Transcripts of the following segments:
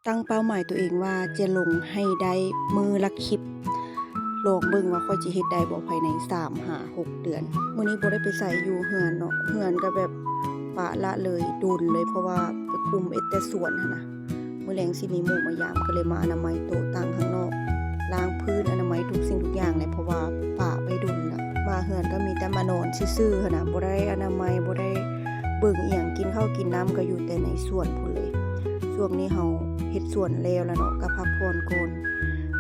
ຕັ້ງເປົ້າໝາຍຕົວເອງວ່າຈະລົງໃຫ້ໄດ້ມື້ລະຄລິບ ລອງເບິ່ງວ່າຂ້ອຍຊິເຮັດໄດ້ບໍ່ພາຍໃນສາມຫາຫົກເດືອນ. ມື້ນີ້ບໍ່ໄດ້ໄປໃສ ຢູ່ເຮືອນເນາະ ເຮືອນກໍແບບປະລະເລີຍດົນເລີຍ ເພາະວ່າໄປຄຸມເຮັດແຕ່ສວນຫັ້ນນະ. ມື້ແລງຊິມີໝູ່ມາຢາມ ກໍເລີຍມາອະນາໄມໂຕະຕັ່ງຂ້າງນອກ ລ້າງພື້ນ ອະນາໄມທຸກສິ່ງທຸກຢ່າງແຫຼະ ເພາະວ່າປະໄປດົນລະ. ມາເຮືອນກໍມີແຕ່ມານອນຊື່ໆຫັ້ນນະ ບໍ່ໄດ້ອະນາໄມ ບໍ່ໄດ້ເບິ່ງອີ່ຫຍັງ ກິນເຂົ້າກິນນ້ຳກໍຢູ່ແຕ່ໃນສວນພຸ້ນເລີຍ. ຊ່ວງນີ້ເຮົາເຮັດສວນແລ້ວລະເນາະ ກໍພັກຜ່ອນກ່ອນ.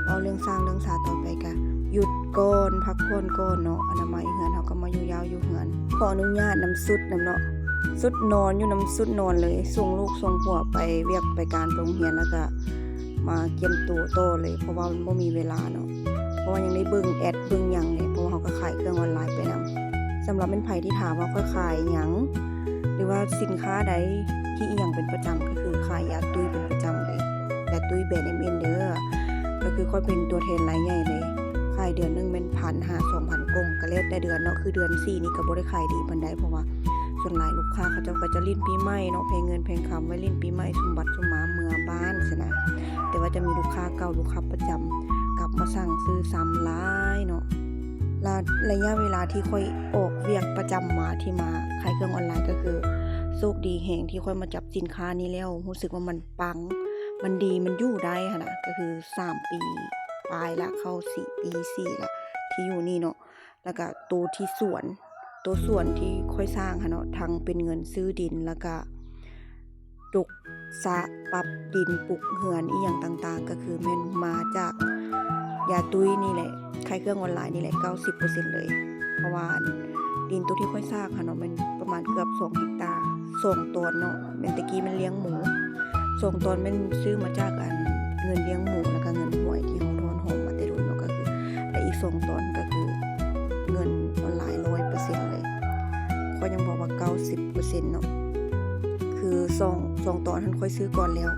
ເວົ້າເລື່ອງສ້າງເລື່ອງສາຕໍ່ໄປກໍຢຸດກ່ອນ ພັກຜ່ອນກ່ອນເນາະ. ອະນາໄມເຮືອນເຮົາກໍມາຢູ່ຍາວຢູ່ເຮືອນ. ຂໍອະນຸຍາດນຳຊຸດນຳເນາະ ຊຸດນອນຢູ່ນຳຊຸດນອນເລີຍ. ສົ່ງລູກສົ່ງຜົວໄປວຽກໄປການໄປໂຮງຮຽນ ແລ້ວກໍມາກຽມໂຕຕໍ່ເລີຍ ເພາະວ່າມັນບໍ່ມີເວລາເນາະ. ເພາະວ່າຍັງໄດ້ເບິ່ງແອັດເບິ່ງຫຍັງເດ ເພາະວ່າເຮົາກໍຂາຍເຄື່ອງອອນລາຍໄປນຳ. ສຳລັບແມ່ນໃຜທີ່ຖາມວ່າຂ້ອຍຂາຍຫຍັງ ຫຼືວ່າສິນຄ້າໃດທີ່ອີ່ຫຍັງເປັນປະຈຳ ກໍຄືຂາຍຢາຕຸ້ຍເປັນປະຈຳເລີຍ ຢາຕຸ້ຍແບຣນເອັມເອັນເດີ. ກໍຄືຂ້ອຍເປັນຕົວແທນລາຍໃຫຍ່ເລີຍ ຂາຍເດືອນໜຶ່ງແມ່ນພັນຫາສອງພັນກ່ອງ ກໍແລ້ວແຕ່ເດືອນເນາະ. ຄືເດືອນສີ່ນີ້ກໍບໍ່ໄດ້ຂາຍດີປານໃດ ເພາະວ່າສ່ວນຫຼາຍລູກຄ້າເຂົາເຈົ້າກໍຈະຫຼິ້ນປີໃໝ່ເນາະ ແພງເງິນແພງຄຳ ໄວ້ຫຼິ້ນປີໃໝ່ ສຸມບັດສຸມໝາເມືອບ້ານຊີ້ນະ. ແຕ່ວ່າຈະມີລູກຄ້າເກົ່າ ລູກຄ້າປະຈຳ ກັບມາສັ່ງຊື້ຊ້ຳຫຼາຍເນາະ. ລະ ໄລຍະເວລາທີ່ຂ້ອຍອອກວຽກປະຈຳມາ ທີ່ມາຂາຍເຄື່ອງອອນລາຍ ກໍຄືໂຊກດີແຮງທີ່ຂ້ອຍມາຈັບສິນຄ້ານີ້ແລ້ວ ຮູ້ສຶກວ່າມັນປັງ ມັນດີ ມັນຢູ່ໄດ້ຫັ້ນນະ. ກໍຄືສາມປີປາຍລະ ເຂົ້າສີ່ປີສີ່ລະ ທີ່ຢູ່ນີ້ເນາະ. ແລ້ວກະໂຕທີ່ສວນ ໂຕສວນທີ່ຂ້ອຍສ້າງຫັ້ນເນາະ ທັງເປັນເງິນຊື້ດິນ ແລ້ວກະ ຈົກສະ ປັບດິນ ປຸກເຮືອນ ອີ່ຫຍັງຕ່າງໆ ກໍຄືແມ່ນມາຈາກຢາຕຸ້ຍນີ້ແຫຼະ. ຂາຍເຄື່ອງອອນລາຍນີ້ແຫຼະ ເກົ້າສິບເປີເຊັນເລີຍ ເພາະວ່າດິນໂຕທີ່ຂ້ອຍສ້າງຫັ້ນເນາະ ແມ່ນປະມານເກືອບສອງເຮັກຕາ ສອງຕອນເນາະ. ແມ່ນແຕ່ກີ້ແມ່ນລ້ຽງໝູ ສອງຕອນແມ່ນຊື້ມາຈາກ ອັນ ເງິນລ້ຽງໝູ ແລ້ວກະເງິນຫວຍທີ່ເຮົາຖອນຫອມມາແຕ່ດົນເນາະ. ກໍຄື ແລະ ອີກສອງຕອນກໍຄືເງິນອອນລາຍຮ້ອຍເປີເຊັນເລີຍ. ຂ້ອຍຍັງບອກວ່າເກົ້າສິບເປີເຊັນເນາະ ຄືສອງ ສອງຕອນຫັ້ນຂ້ອຍຊື້ກ່ອນແລ້ວ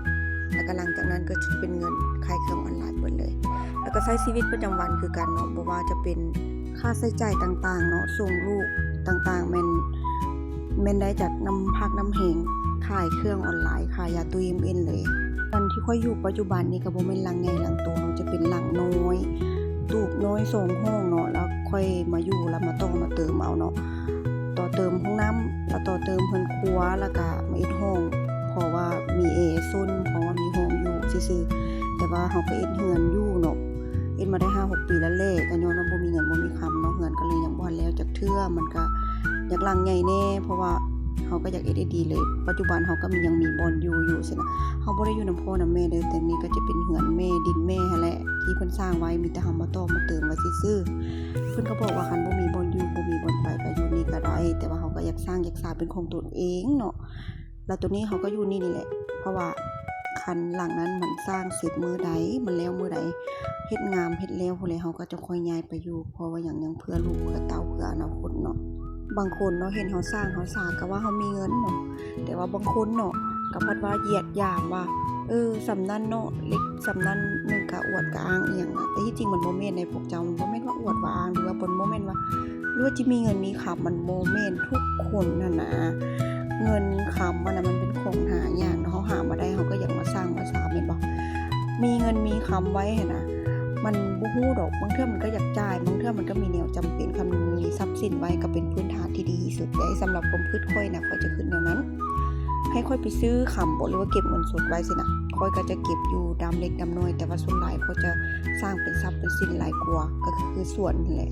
ແລ້ວກໍຫຼັງຈາກນັ້ນກໍຈະເປັນເງິນຂາຍເຄື່ອງອອນລາຍເບິດເລີຍ. ແລ້ວກໍໃຊ້ຊີວິດປະຈຳວັນຄືກັນເນາະ ບໍ່ວ່າຈະເປັນຄ່າໃຊ້ຈ່າຍຕ່າງໆເນາະ ສົ່ງລູກຕ່າງໆ ແມ່ນ ແມ່ນໄດ້ຈາກນ້ຳພັກນ້ຳແຮງ ຂາຍເຄື່ອງອອນລາຍ ຂາຍຢາຕຸ້ຍເອັມເອັນເລີຍ. ອັນທີ່ຂ້ອຍຢູ່ປັດຈຸບັນນີ້ກໍບໍ່ແມ່ນຫຼັງໃຫຍ່ຫຼັງໂຕເນາະ ຈະເປັນຫຼັງນ້ອຍ ຕູບນ້ອຍສອງຫ້ອງເນາະ ແລ້ວຂ້ອຍມາຢູ່ ແລ້ວມາຕໍ່ມາເຕີມເອົາເນາະ ຕໍ່ເຕີມຫ້ອງນ້ຳ ແລ້ວຕໍ່ເຕີມເຮືອນຄົວ ແລ້ວກະມາເຮັດຫ້ອງ ເພາະວ່າມີແອຊົນ ເພາະວ່າມີຫ້ອງຢູ່ຊື່ໆ. ແຕ່ວ່າເຮົາກໍເຮັດເຮືອນຢູ່ເນາະ ເຮັດມາໄດ້ຫ້າຫົກປີແລ້ວແຫຼະ ກໍຍ້ອນວ່າບໍ່ມີເງິນບໍ່ມີຄຳເນາະ ເຮືອນກໍເລີຍຍັງບໍ່ທັນແລ້ວຈັກເທື່ອ. ມັນກໍຢາກຫຼັງໃຫຍ່ແດ່ ເພາະວ່າເຮົາກໍຢາກເຮັດໃຫ້ດີເລີຍ. ປັດຈຸບັນເຮົາກໍມີ ຍັງມີບ່ອນຢູ່ຢູ່ຊີ້ນະ ເຮົາບໍ່ໄດ້ຢູ່ນຳພໍ່ນຳແມ່ເດີ້ ແຕ່ນີ້ກໍຈະເປັນເຮືອນແມ່ ດິນແມ່ຫັ້ນແຫຼະ ທີ່ເພິ່ນສ້າງໄວ້ ມີແຕ່ເຮົາມາຕໍ່ມາເຕີມໄວ້ຊື່ໆ. ເພິ່ນກໍບອກວ່າຄັນບໍ່ມີບ່ອນຢູ່ ບໍ່ມີບ່ອນໄປ ກໍຢູ່ນີ້ກໍໄດ້ ແຕ່ວ່າເຮົາກໍຢາກສ້າງຢາກສາເປັນຂອງຕົນເອງເນາະ. ແລ້ວໂຕນີ້ເຮົາກໍຢູ່ນີ້ນີ້ແຫຼະ ເພາະວ່າຄັນຫຼັງນັ້ນມັນສ້າງເສັດມື້ໃດ ມັນແລ້ວມື້ໃດ ເຮັດງາມເຮັດແລ້ວພຸ້ນແຫຼະ ເຮົາກໍຈະຄ່ອຍຍ້າຍໄປຢູ່ ເພາະວ່າຫຍັງ ຍັງເພື່ອລູກເພື່ອເຕົ້າ ເພື່ອອະນາຄົດເນາະ. ບາງຄົນເນາະ ເຫັນເຮົາສ້າງເຮົາສາ ກໍວ່າເຮົາມີເງິນເນາະ ແຕ່ວ່າບາງຄົນເນາະ ກໍພັດວ່າຢຽດຢາມວ່າ ເອີ ສ່ຳນັ້ນເນາະ ເລັກສ່ຳນັ້ນໜຶ່ງ ກະອວດກະອ້າງອີ່ຫຍັງນະ. ແຕ່ທີ່ຈິງມັນບໍ່ແມ່ນໃດພວກເຈົ້າ ມັນບໍ່ແມ່ນວ່າອວດວ່າອ້າງ ຫຼືວ່າບໍ່ແມ່ນວ່າ ຫຼືວ່າຈະມີເງິນມີຄຳ ມັນບໍ່ແມ່ນທຸກຄົນຫັ້ນນະ. ເງິນຄຳຫັ້ນນະ ມັນເປັນຂອງຫາຍາກເນາະ ເຮົາຫາມາໄດ້ ເຮົາກໍຢາກມາສ້າງມາສາ ແມ່ນບໍ່? ມີເງິນມີຄຳໄວ້ຫັ້ນນະ ມັນບໍ່ຮູ້ດອກ ບາງເທື່ອມັນກໍຢາກຈ່າຍ ບາງເທື່ອມັນກໍມີແນວຈຳເປັນ. ຄັນມີຊັບສິນໄວ້ກໍເປັນພື້ນຖານທີ່ດີທີ່ສຸດເດ້ ສຳລັບຄວາມຄິດຂ້ອຍນະ ຂ້ອຍຈະຄິດແນວນັ້ນ. ໃຫ້ຂ້ອຍໄປຊື້ຄຳບໍ ຫຼືວ່າເກັບເງິນສົດໄວ້ຊີ້ນະ ຂ້ອຍກໍຈະເກັບຢູ່ດາມເລັກດາມນ້ອຍ ແຕ່ວ່າສ່ວນຫຼາຍຂ້ອຍຈະສ້າງເປັນຊັບເປັນສິນຫຼາຍກວ່າ ກໍຄືສວນຫັ້ນແຫຼະ.